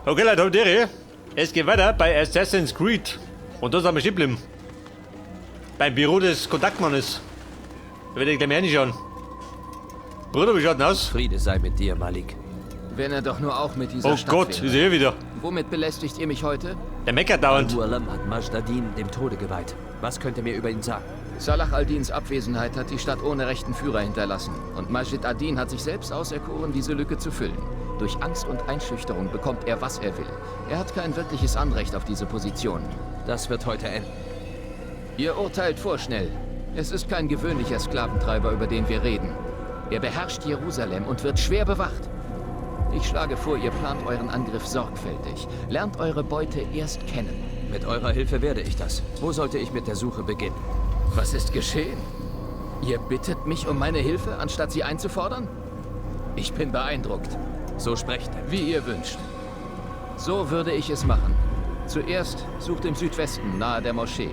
Okay, Leute, heute es geht weiter bei Assassin's Creed. Und da sind wir stehen geblieben. Beim Büro des Kontaktmannes. Da werde ich gleich mal reinschauen. Bruder, wie schaut denn aus? Friede sei mit dir, Malik. Wenn er doch nur auch mit dieser Oh Stadt Gott, wäre. ist er hier wieder. Womit belästigt ihr mich heute? Der meckert dauernd. Al-Mualam hat Majd Addin dem Tode geweiht. Was könnt ihr mir über ihn sagen? Salah al-Dins Abwesenheit hat die Stadt ohne rechten Führer hinterlassen. Und Majid ad-Din hat sich selbst auserkoren, diese Lücke zu füllen. Durch Angst und Einschüchterung bekommt er, was er will. Er hat kein wirkliches Anrecht auf diese Position. Das wird heute enden. Ihr urteilt vorschnell. Es ist kein gewöhnlicher Sklaventreiber, über den wir reden. Er beherrscht Jerusalem und wird schwer bewacht. Ich schlage vor, ihr plant euren Angriff sorgfältig. Lernt eure Beute erst kennen. Mit eurer Hilfe werde ich das. Wo sollte ich mit der Suche beginnen? Was ist geschehen? Ihr bittet mich um meine Hilfe, anstatt sie einzufordern? Ich bin beeindruckt. So sprecht er. Wie ihr wünscht. So würde ich es machen. Zuerst sucht im Südwesten, nahe der Moschee.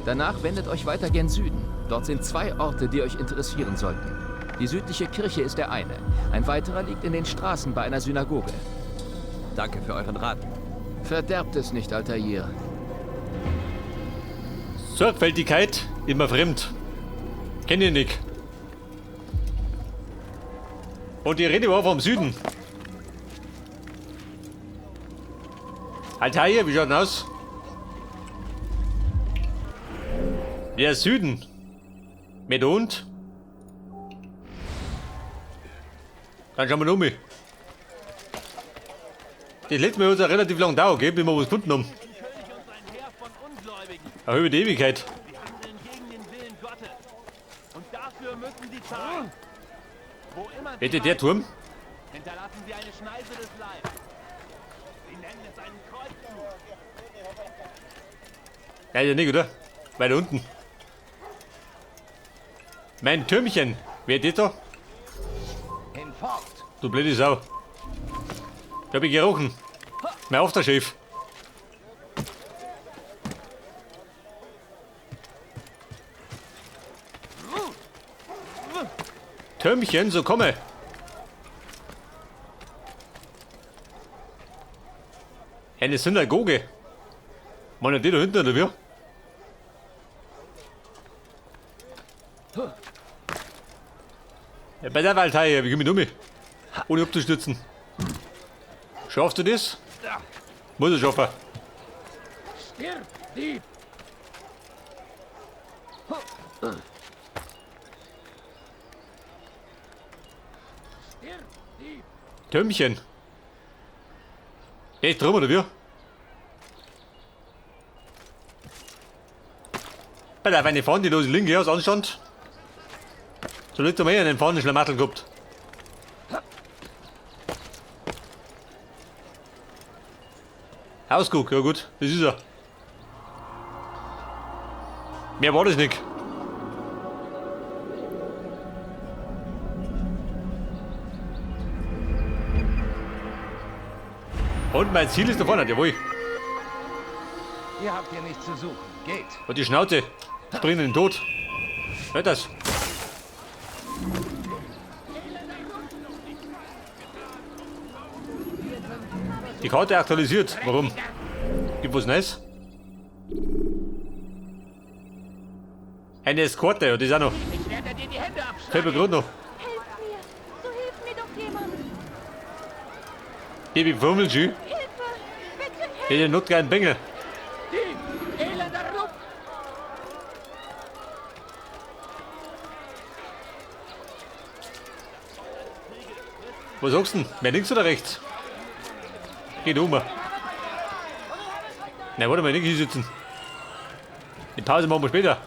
Danach wendet euch weiter gen Süden. Dort sind zwei Orte, die euch interessieren sollten. Die südliche Kirche ist der eine. Ein weiterer liegt in den Straßen bei einer Synagoge. Danke für euren Rat. Verderbt es nicht, Altair. Sorgfältigkeit immer fremd. Kenn ich nicht. Und die Rede war vom Süden. Altair, wie schaut denn aus? Der Süden. Mit und? Dann schauen wir um. Das letzte Mal hat es auch relativ lang gedauert, gell, bis wir was gefunden haben. Auch über die Ewigkeit. Sie handeln gegen den Willen Gottes. Und dafür müssen sie zahlen. Wo immer sie Hätte der reisen, Turm? hinterlassen sie eine Schneise des Leibs. Sie nennen es einen Kreuzzug. Ja, ja nicht, oder? Weiter unten. Mein Türmchen. Wer das da? Hinfort! Du blöde Sau. Da hab ich gerochen. Mein Aftershave. Türmchen, so komme. Eine Synagoge. Meine die da hinten, oder wie? Ja, bei der Waldhaie, wie komm ich um? Ohne abzustürzen. Schaffst du das? Muss ich schaffen. Stirb, Dieb! Stirb, Dieb! Türmchen. Echt drum, oder wie? Bei der eine Fahne, die los linke aus Anstand. So liegt er mir einen Fahnen Schlamassel gehabt. Ausguck, ja gut, das ist er. Mehr war das nicht. Und mein Ziel ist da vorne, jawohl. Ihr habt hier nichts zu suchen. Geht. Und die Schnauze. Springen in den Tod. Hört das? Die Karte aktualisiert. Warum? Gibt was Neues? Eine Eskorte, ja, das ist auch noch. Ich werde dir die Hände abschlagen! Fällt mir gerade noch. Helft mir! So hilft mir doch jemand! Baby Fummelschü. Hilfe! Bitte helft! Hätte not keinen Bengel. Dieb! Elender Lump! Was sagst du denn? Mehr links oder rechts? Geht um. Na, warte mal, nicht hier sitzen. Die Pause machen wir später.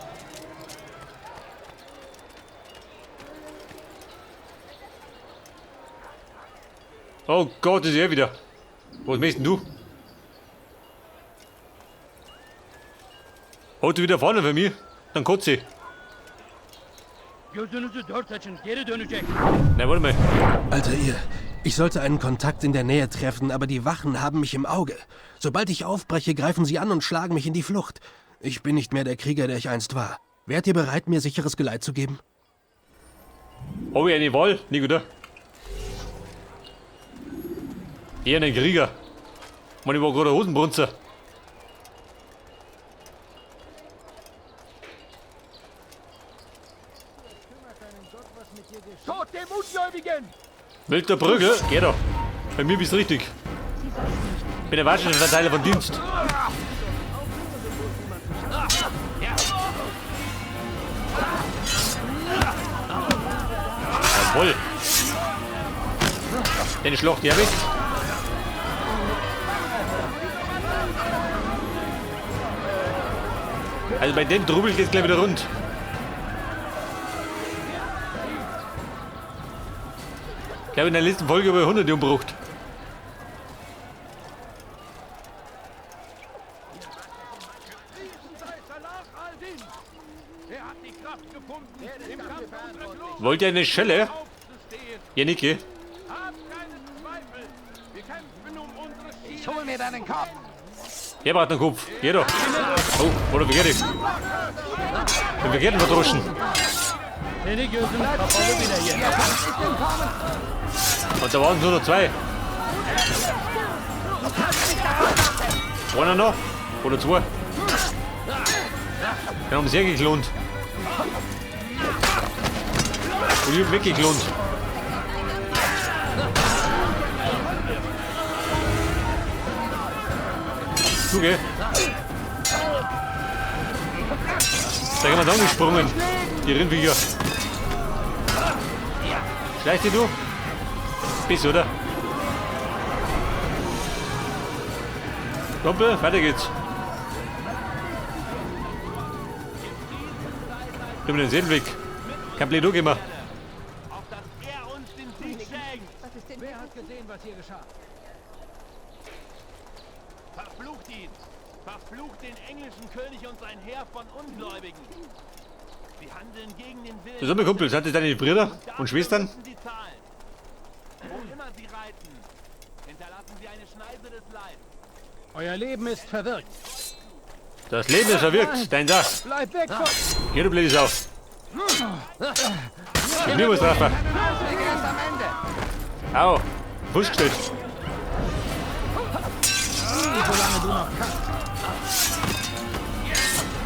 Oh Gott, ist er wieder. Was möchtest denn du? Holt du wieder vorne für mich? Dann kotze ich. Gözünüzü dört açın, geri dönecek. Na, warte mal. Altair, ich sollte einen Kontakt in der Nähe treffen, aber die Wachen haben mich im Auge. Sobald ich aufbreche, greifen sie an und schlagen mich in die Flucht. Ich bin nicht mehr der Krieger, der ich einst war. Wärt ihr bereit, mir sicheres Geleit zu geben? Hab ich eine Wahl? Nicht, oder? Eher einen Krieger. Mann, ich war gerade Hosenbrunzer. Tod dem Ungläubigen! Wilder Prügel? Geh doch. Bei mir bist du richtig. Bin der Watschenverteiler von Dienst. Jawohl. Den Schloch, die hab ich. Also bei dem Trubel geht's gleich wieder rund. Ich glaube, in der letzten Folge über 100 umgebracht. Wollt ihr eine Schelle? Ja, Niki. Ich hol mir deinen Kopf. Der braucht einen Kopf. Geh doch. Oh, oder verkehrt ich. Den verkehrten verdroschen. Und da waren nur noch zwei. Einer noch? Oder zwei? Den haben sie geklont. Und ich hab weggeklont. Zuge. Da jemand angesprungen. Die Rindviecher. Schleicht dich du? Bist, oder? Kumpel, weiter geht's. Nimm den Seelenweg. Kein Blöd immer. Wer hat gesehen, was hier geschah? Verflucht ihn! Verflucht den englischen König und sein Heer von Ungläubigen! Sie handeln gegen den Willen. So, mein Kumpel, sind das deine Brüder und Schwestern? Sie zahlen. Wo immer sie reiten, hinterlassen sie eine Schneise des Leids. Euer Leben ist verwirkt. Das Leben ist verwirkt, dein Dach. Bleib weg von... Hier, du blöde Sau. Mit mir muss drauf. Au, Fuß gestellt.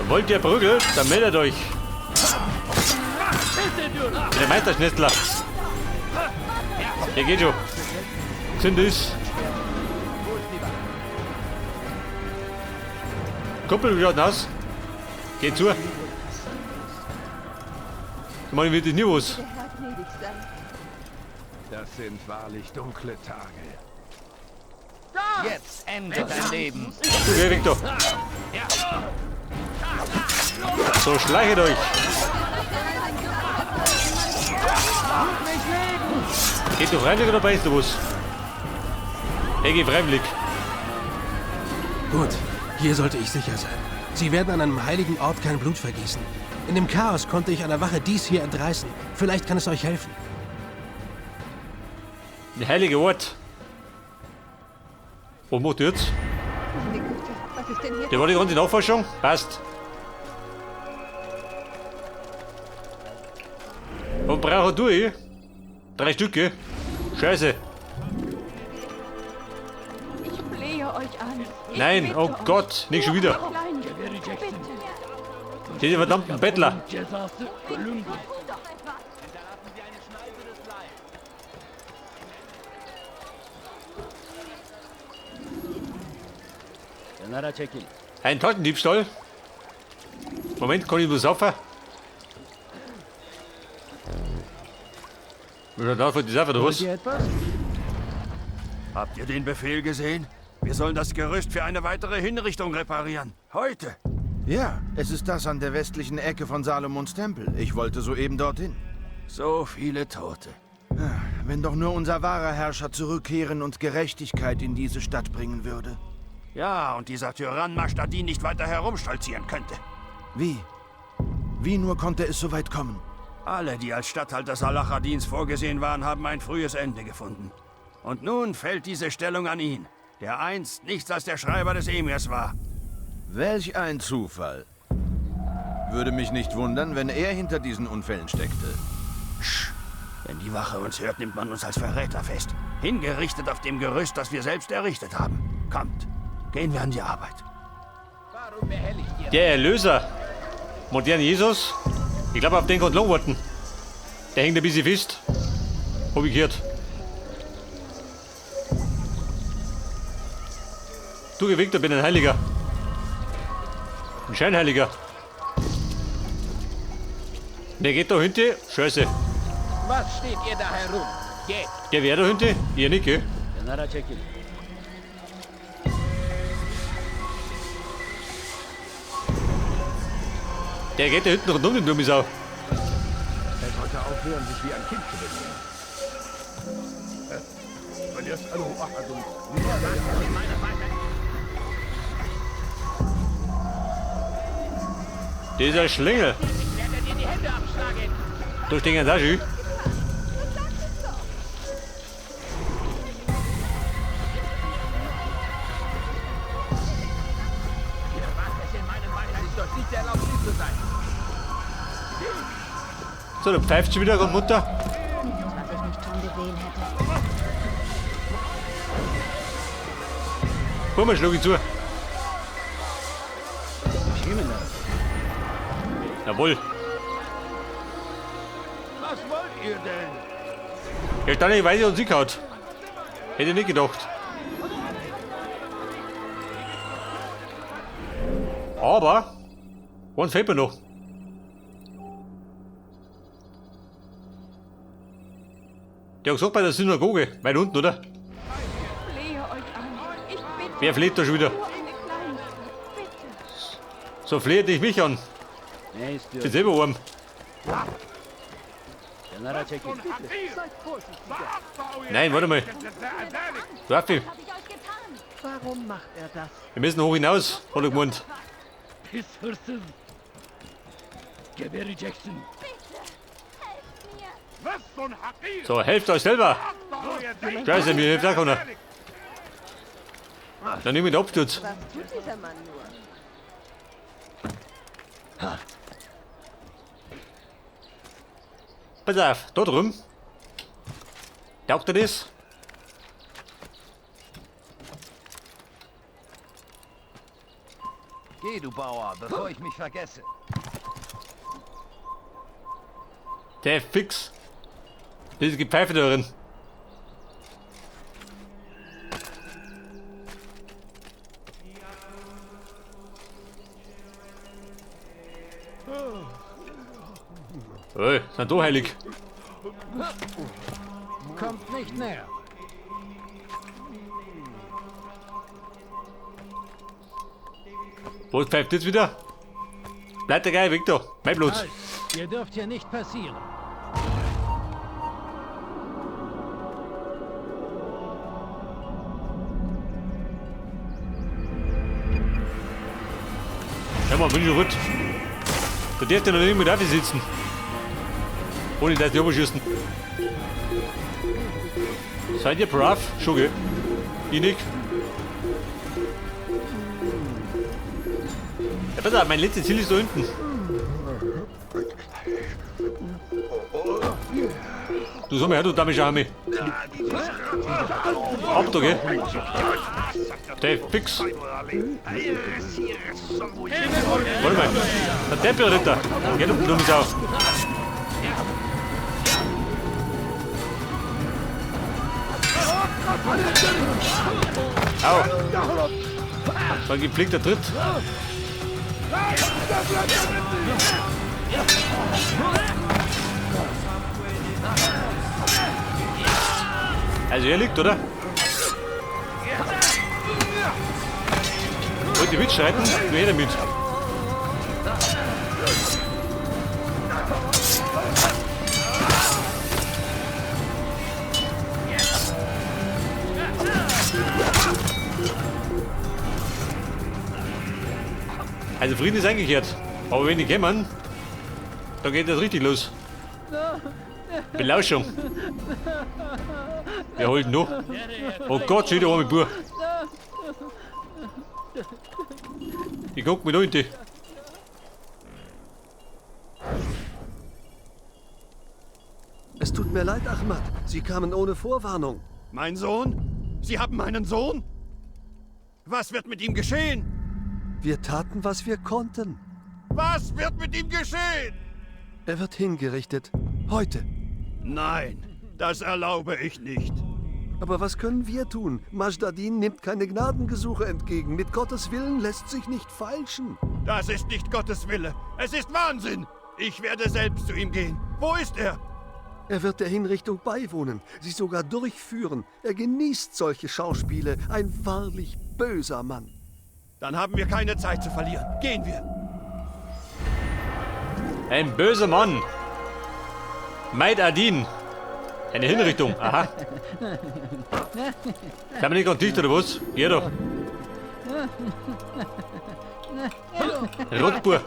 Wollt ihr Prügel? Dann meldet euch. Ich bin der Meisterschnitzler. Der geht schon. Sind es. Kumpel, wie schaut denn aus? Geht zu. Ich meine, wird das nie was. Das sind wahrlich dunkle Tage. Jetzt endet dein Leben. Du, geh weg da. So, schleichet euch. Geht du freiwillig oder beißt du was? Ich geh freiwillig. Gut, hier sollte ich sicher sein. Sie werden an einem heiligen Ort kein Blut vergießen. In dem Chaos konnte ich einer Wache dies hier entreißen. Vielleicht kann es euch helfen. Der heilige Ort. Was macht ihr jetzt? Meine Güte, was ist denn hier? Der war die ganze Nachforschung? Passt. Und brauche du ich? 3 Stücke. Scheiße. Ich flehe euch an. Ich Nein, oh bitte Gott, euch. nicht schon wieder. Bitte. Diese verdammten Bettler. Ein Taschendiebstahl? Moment, kann ich nur saufen? Wie schaut das von die Sache oder was? Habt ihr den Befehl gesehen? Wir sollen das Gerüst für eine weitere Hinrichtung reparieren. Heute. Ja, es ist das an der westlichen Ecke von Salomons Tempel. Ich wollte soeben dorthin. So viele Tote. Wenn doch nur unser wahrer Herrscher zurückkehren und Gerechtigkeit in diese Stadt bringen würde. Ja, und dieser Tyrann Maschtadin nicht weiter herumstolzieren könnte. Wie? Wie nur konnte es so weit kommen? Alle, die als Statthalter Salah ad-Dins vorgesehen waren, haben ein frühes Ende gefunden. Und nun fällt diese Stellung an ihn, der einst nichts als der Schreiber des Emirs war. Welch ein Zufall. Würde mich nicht wundern, wenn er hinter diesen Unfällen steckte. Sch. Wenn die Wache uns hört, nimmt man uns als Verräter fest. Hingerichtet auf dem Gerüst, das wir selbst errichtet haben. Kommt. Gehen wir an die Arbeit. Der Erlöser. Modern Jesus. Ich glaube, auf den kann lang warten. Der hängt ein bisschen fest. Hab ich gehört. Du Gewickter, bin ein Heiliger. Ein Scheinheiliger. Wer geht da hinten? Scheiße. Was steht ihr da herum? Geht! Der wer da hinten? Ihr nicht, gell? Kenara çekil. Der geht da hinten rundum, um, den dumme Sau. Er sollte aufhören, sich wie ein Kind zu benehmen. Dieser Schlingel. Ich werde dir die Hände abschlagen! Durch den ganzen. Ihr wagt es in meinem Wald, es ist euch nicht erlaubt, hier zu sein. So, du pfeift schon wieder, Mutter. Was ich nicht schon gesehen hätte. Guck mal, schlug ich zu. Jawohl. Was wollt ihr denn? Ja, dann ich weiß ich und sie gehaut. Hätte ich nicht gedacht. Aber, eins fehlt mir noch. Der hat gesagt bei der Synagoge, weit unten, oder? Ich flehe euch an. Ich bitte. Wer fleht da schon wieder? Nur eine Kleinigkeit. Bitte. So fleht nicht mich an. Bin selber arm. Nein, warte mal. Raffi, Was hab ich euch getan? Warum macht er das? wir müssen hoch hinaus, hat er gemeint. Pis hırsız! Gebereceksin! Bitte. Helft mir. So, helft euch selber. Scheiße, mir hilft auch keiner. Dann nimm ich den Absturz. Was tut dieser Mann nur? Pass auf, da drüben. Taugt dir das? Geh, du Bauer, bevor ich mich vergesse. Der fix. Diese Gepfeife da drin. Ey, sind da heilig. Kommt nicht näher. Was pfeift jetzt wieder? Bleibt der Geil weg da. Mein Blut. Halt! Ihr dürft hier nicht passieren. Ja, mal, bin ich rot. Da darf der noch nicht mit auf sitzen. Ohne dass die überschießen. Seid ihr brav? Schon, gell? Ich nicht. Ja, pass auf, mein letztes Ziel ist da hinten. Du sag mal her, du dumme Schami. Ab da, gell? Der fix. Warte mal. Der Tempelritter. Geh, du dumme Sau. Au. So ein gepflegter Tritt. Also er liegt, oder? Wollt ihr mitschreiten? Nur her damit. Also Frieden ist eingekehrt. Aber wenn die kämen, dann geht das richtig los. Belauschung. Wer holt denn noch? Oh Gott, schon wieder arme Bub. Die guckt mir da hinten. Es tut mir leid, Ahmad. Sie kamen ohne Vorwarnung. Mein Sohn? Sie haben meinen Sohn? Was wird mit ihm geschehen? Wir taten, was wir konnten. Was wird mit ihm geschehen? Er wird hingerichtet. Heute. Nein, das erlaube ich nicht. Aber was können wir tun? Majd Addin nimmt keine Gnadengesuche entgegen. Mit Gottes Willen lässt sich nicht feilschen. Das ist nicht Gottes Wille. Es ist Wahnsinn. Ich werde selbst zu ihm gehen. Wo ist er? Er wird der Hinrichtung beiwohnen, sie sogar durchführen. Er genießt solche Schauspiele. Ein wahrlich böser Mann. Dann haben wir keine Zeit zu verlieren. Gehen wir. Ein böser Mann. Majd Addin. Eine Hinrichtung. Aha. Sind wir nicht ganz dicht, oder was? Geh doch. Rotbur.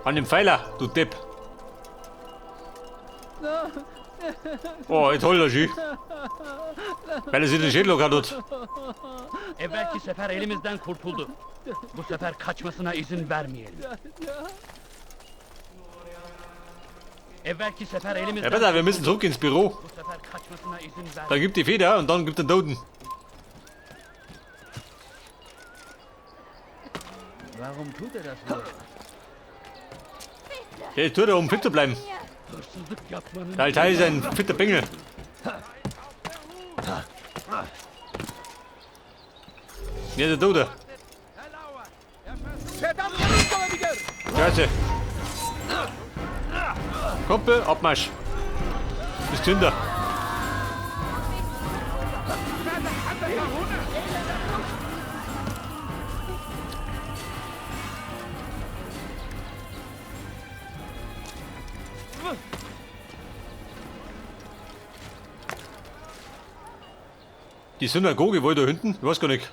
An dem Pfeiler, du Depp. Oh, jetzt hol er schön. Weil er sich den Schädel lockert hat. Evvelki sefer elimizden kurtuldu. Bu sefer kaçmasına izin vermeyelim. Evvelki sefer elimizden Ja, pass auf, wir müssen zurück ins Büro. Bu sefer kaçmasına izin vermeyelim. Dann gibt die Feder und dann gibt den Toten. Warum tut er das wohl? Der tut er, um fit zu bleiben. Hırsızlık yapmanın... Der Altair ist ein fitter Bengel. Ja, der Tote. Scheiße. Kumpel, Abmarsch. Bist gesünder. Die Synagoge war da hinten? Ich weiß gar nicht.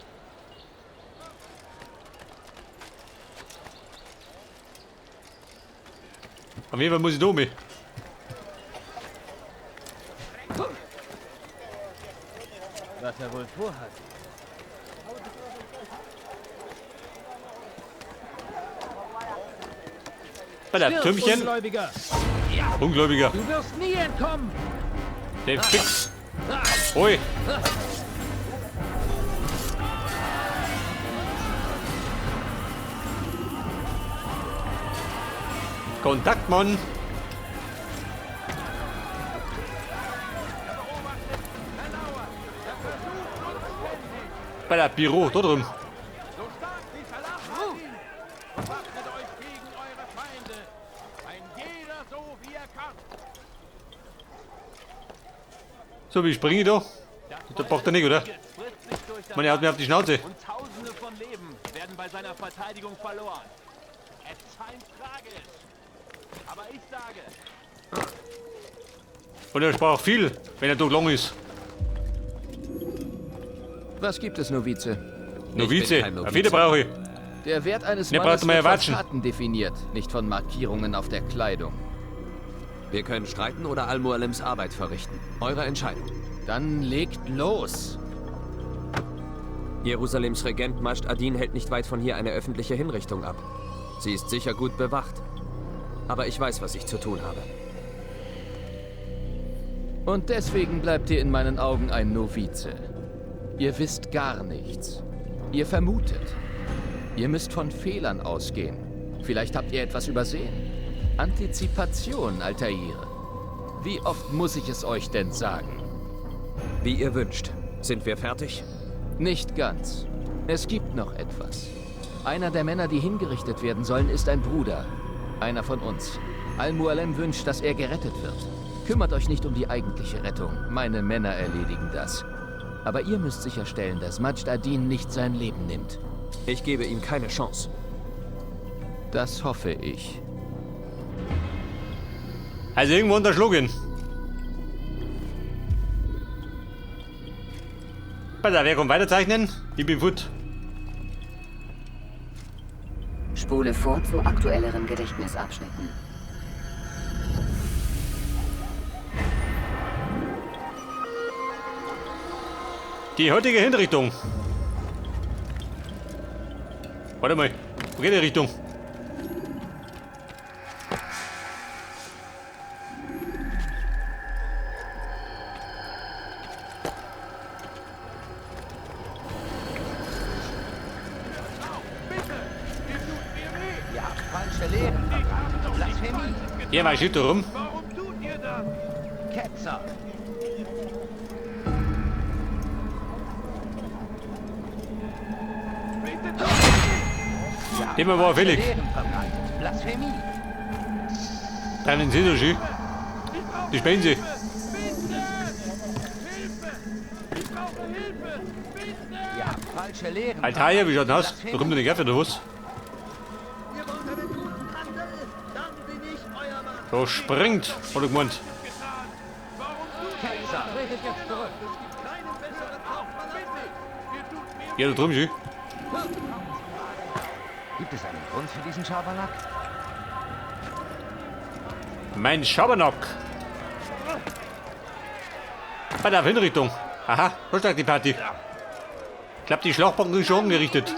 Auf jeden Fall muss ich da mit. Was er wohl vorhat. Bei der Türmchen. Ungläubiger! Ungläubiger. Du wirst nie entkommen! Der Fix. Ui. Kontaktmann. Bei der Büro, da drüben. So stark wie Salah ad-Din. Und wappnet euch gegen eure Feinde. Ein jeder so, wie er kann. So, wie springe ich da? Da braucht er nicht, oder? Man, er hat mir auf die Schnauze. Und Tausende von Leben werden bei seiner Verteidigung verloren. Es scheint tragisch. Aber ich sage... Und er sprach viel, wenn er doch lang ist. Was gibt es, Novize? Novize? Auf jeden brauche ich. Der Wert eines Ne, Mannes braucht man wird ja von Watschen. Taten definiert, nicht von Markierungen auf der Kleidung. Wir können streiten oder Al-Mualems Arbeit verrichten. Eure Entscheidung. Dann legt los! Jerusalems Regent Majd Addin hält nicht weit von hier eine öffentliche Hinrichtung ab. Sie ist sicher gut bewacht. Aber ich weiß, was ich zu tun habe. Und deswegen bleibt ihr in meinen Augen ein Novize. Ihr wisst gar nichts. Ihr vermutet. Ihr müsst von Fehlern ausgehen. Vielleicht habt ihr etwas übersehen. Antizipation, Altair. Wie oft muss ich es euch denn sagen? Wie ihr wünscht. Sind wir fertig? Nicht ganz. Es gibt noch etwas. Einer der Männer, die hingerichtet werden sollen, ist ein Bruder. Einer von uns. Al-Mualem wünscht, dass er gerettet wird. Kümmert euch nicht um die eigentliche Rettung. Meine Männer erledigen das. Aber ihr müsst sicherstellen, dass Majd Addin nicht sein Leben nimmt. Ich gebe ihm keine Chance. Das hoffe ich. Also irgendwo unterschlagen. Pass auf, wer kommt weiterzeichnen? Ich bin fort. Spule vor zu aktuelleren Gedächtnisabschnitten. Die heutige Hinrichtung. Warte mal, wo geht die Richtung? Falsche Lehren verbreitet. Blasphemie. Ja, marschiert da rum. Warum tut ihr das? Ketzer. Immer war fällig. Blasphemie. Deinen Sie so schön. Die spielen sie. Ihr habt falsche Lehren. Alter, wie schaut denn aus? Da kommt doch nicht oder was? Da springt, hat er gemeint. Ja, da drüben schön. Gibt es einen Grund für diesen Schabernack? Mein Schabernack. Bei der Hinrichtung. Aha, so stark die Party. Ich glaub, die Schlauchbank ist schon angerichtet.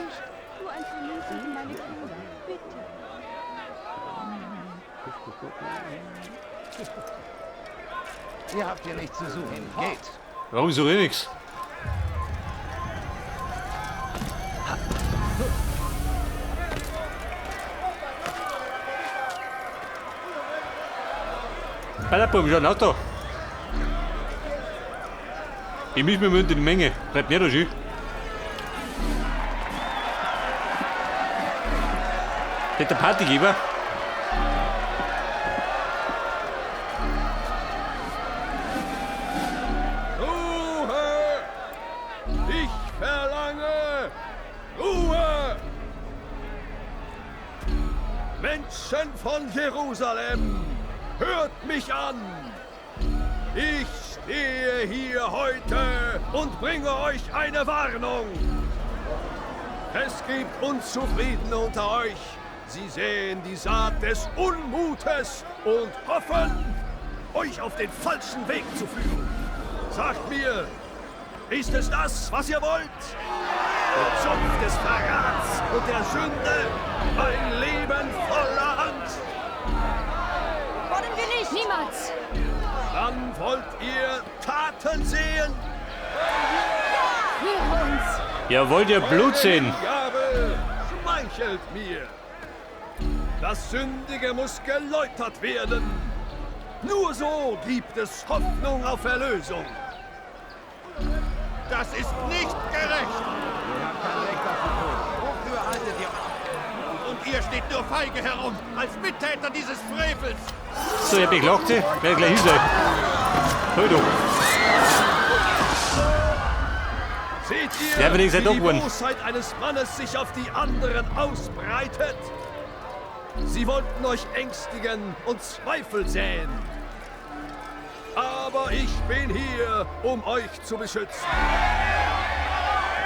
Ihr habt hier nichts zu suchen. Geht. Warum so nichts? Alter, wie schaut denn aus da? Ich misch mich mit in die Menge. Bleibt nicht so schön. Der Partygeber. Ruhe! Ich verlange Ruhe! Menschen von Jerusalem, hört mich an! Ich stehe hier heute und bringe euch eine Warnung. Es gibt Unzufriedene unter euch. Sie sehen die Saat des Unmutes und hoffen, euch auf den falschen Weg zu führen. Sagt mir, ist es das, was ihr wollt? Der Zopf des Verrats und der Sünde, ein Leben voller Angst. Wollen wir nicht! Niemals! Dann wollt ihr Taten sehen? Höre uns! Ja, wollt ihr Blut sehen? Gabe schmeichelt mir. Das Sündige muss geläutert werden. Nur so gibt es Hoffnung auf Erlösung. Das ist nicht gerecht! Ihr habt kein Recht auf den Tod. Wofür haltet ihr... Und ihr steht nur feige herum, als Mittäter dieses Frevels! So, ich hab mich gelacht, werde gleich hin sein. Hör du. Seht ihr, Ja, wenn ich wie seit die geworden. Bosheit eines Mannes sich auf die anderen ausbreitet? Sie wollten euch ängstigen und Zweifel säen. Aber ich bin hier, um euch zu beschützen.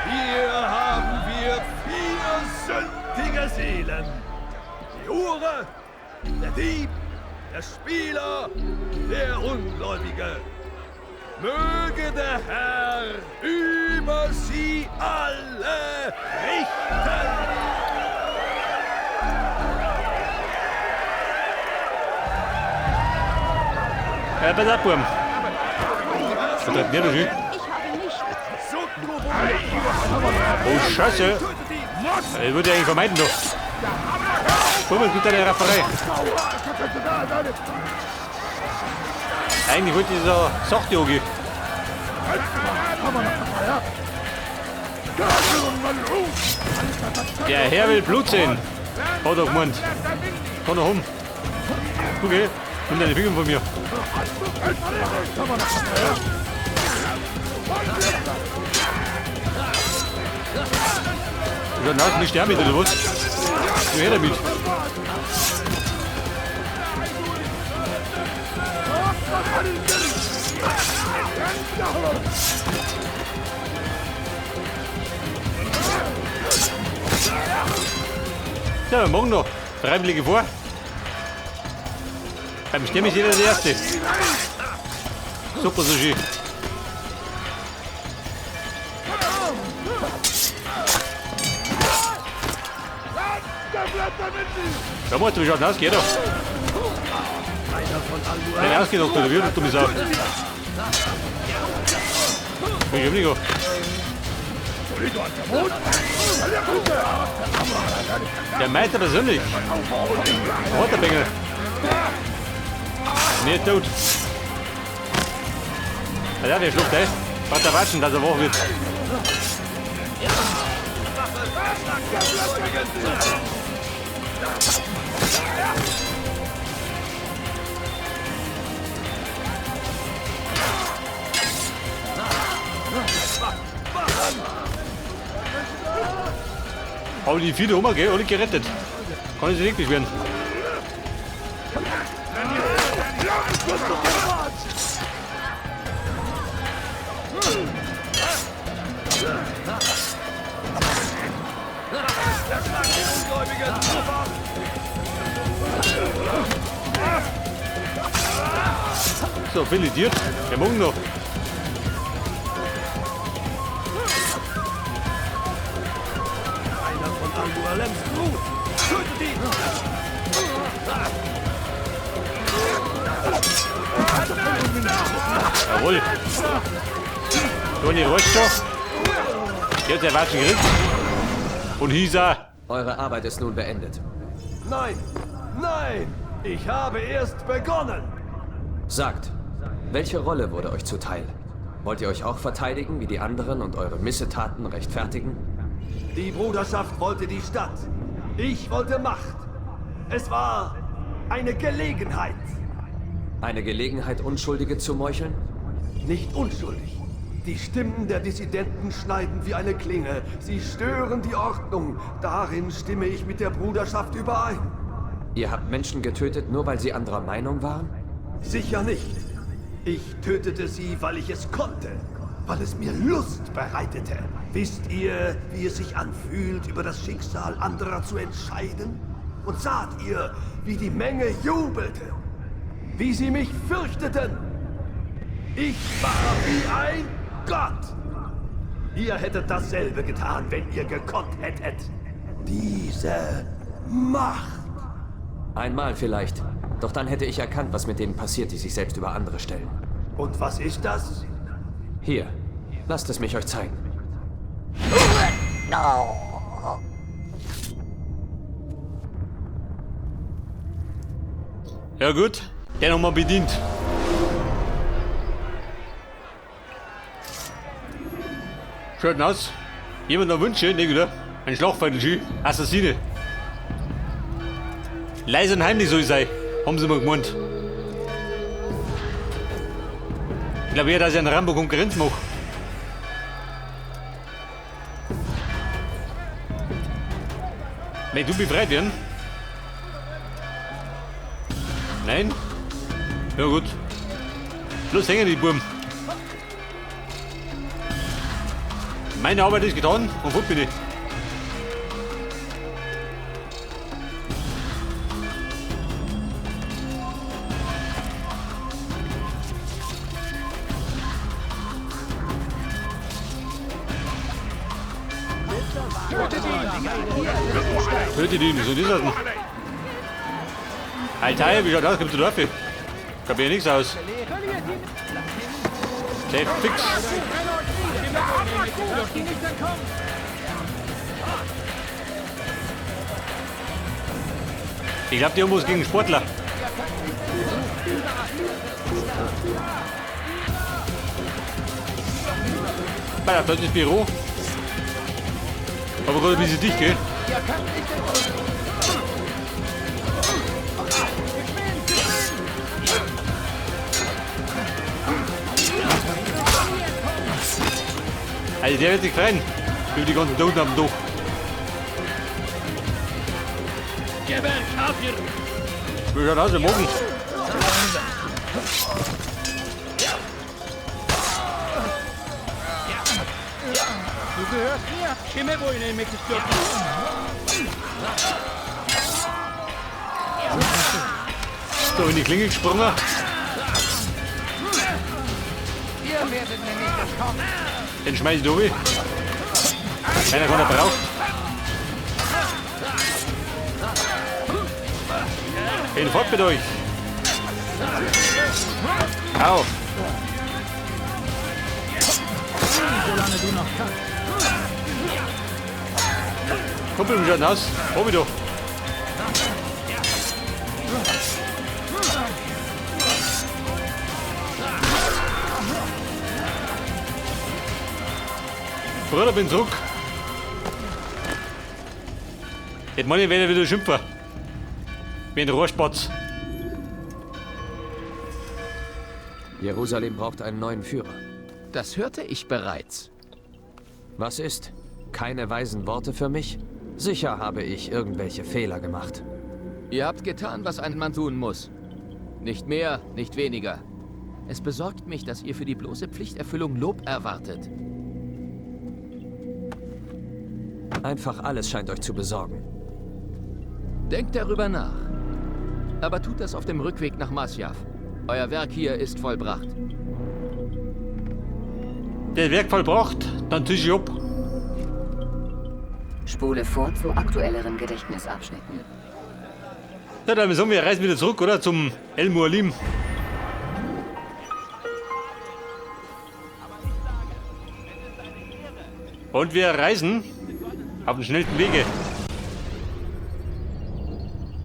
Hier haben wir 4 sündige Seelen. Die Hure, der Dieb, der Spieler, der Ungläubige. Möge der Herr über sie alle richten. Ja, pass auf, Burm. Was treibt denn der da schön? Ich habe nicht. Oh, Scheiße. Das würde ich eigentlich vermeiden, doch. Burm, es gibt eine Rafferei. Eigentlich wollte dieser Sachtjogi. Der Herr will Blut sehen. Hat er gemeint. Komm noch um. Okay, nimm deine Finger von mir. Ich werde nicht sterben, oder was? Du her damit. Ja, morgen noch. 3 Blicke vor. Beim Stemmen ist jeder der Erste. Super, so schön. Da musst du mich schon ausgehen, doch. Nein, ausgedacht, oder wie? Du dumme Sau. Ich hab nicht. Der Meister persönlich. Hat der Bengel. Nicht tot. Ja, der schluckt, ey. Warte, watschen, dass er wach wird. Aber die viele um, gell? Alle gerettet. Kann ich sich nicht beschweren. So, filetiert. Der Morgen noch. Einer von Al-Mualems Brut! Tötet ihn! Jawohl. Toni rutscht schon. Jetzt der Watschen gekriegt. Und Hisa. Eure Arbeit ist nun beendet. Nein! Nein! Ich habe erst begonnen! Sagt, welche Rolle wurde euch zuteil? Wollt ihr euch auch verteidigen, wie die anderen, und eure Missetaten rechtfertigen? Die Bruderschaft wollte die Stadt. Ich wollte Macht. Es war eine Gelegenheit. Eine Gelegenheit, Unschuldige zu meucheln? Nicht unschuldig. Die Stimmen der Dissidenten schneiden wie eine Klinge. Sie stören die Ordnung. Darin stimme ich mit der Bruderschaft überein. Ihr habt Menschen getötet, nur weil sie anderer Meinung waren? Sicher nicht. Ich tötete sie, weil ich es konnte. Weil es mir Lust bereitete. Wisst ihr, wie es sich anfühlt, über das Schicksal anderer zu entscheiden? Und saht ihr, wie die Menge jubelte? Wie sie mich fürchteten? Ich war wie ein Gott! Ihr hättet dasselbe getan, wenn ihr gekonnt hättet. Diese Macht! Einmal vielleicht. Doch dann hätte ich erkannt, was mit denen passiert, die sich selbst über andere stellen. Und was ist das? Hier, lasst es mich euch zeigen. Ja gut, der nochmal bedient. Schaut aus. Jemand noch Wünsche? Nee, oder? Ein Schlagfeindl, Assassine. Leise und heimlich soll ich sein, haben sie mal gemeint. Ich glaube eher, dass ich einen Rambo Konkurrenz mache. Wenn du befreit werden? Nein? Ja gut. Los, hängen die Buben. Meine Arbeit ist getan und fort bin ich. Tötet ihn, wieso ist das denn? Alter, wie schaut aus? Gibst du dafür? Ich hab hier nichts aus. Safe fix. Ich glaube, die haben was gegen Sportler. Da ist das Büro. Aber gerade ein bisschen dicht, gell? Also der wird sich freuen über die ganzen Toten am Dach. Wie schaut aus, wir morgen? Du gehörst mir. Kime boyun eğmek istiyorsun? So, in die Klinge gesprungen. Ihr werdet mir nicht entkommen. Den schmeiß ich durch. Keiner kann er braucht. Hinfort mit euch. Au. Solange du noch kannst. Kumpel, wie schaut denn aus? Hab ich doch. Bruder, bin zurück. Jetzt meine ich, werde wieder schimpfen. Wie ein Rohrspatz. Jerusalem braucht einen neuen Führer. Das hörte ich bereits. Was ist? Keine weisen Worte für mich? Sicher habe ich irgendwelche Fehler gemacht. Ihr habt getan, was ein Mann tun muss. Nicht mehr, nicht weniger. Es besorgt mich, dass ihr für die bloße Pflichterfüllung Lob erwartet. Einfach alles scheint euch zu besorgen. Denkt darüber nach. Aber tut das auf dem Rückweg nach Masyaf. Euer Werk hier ist vollbracht. Der Werk vollbracht, dann tisch ich ab. Spule vor zu aktuelleren Gedächtnisabschnitten. Ja, dann sagen wir, reisen wieder zurück, oder? Zum El Mualim. Und wir reisen auf dem schnellsten Wege.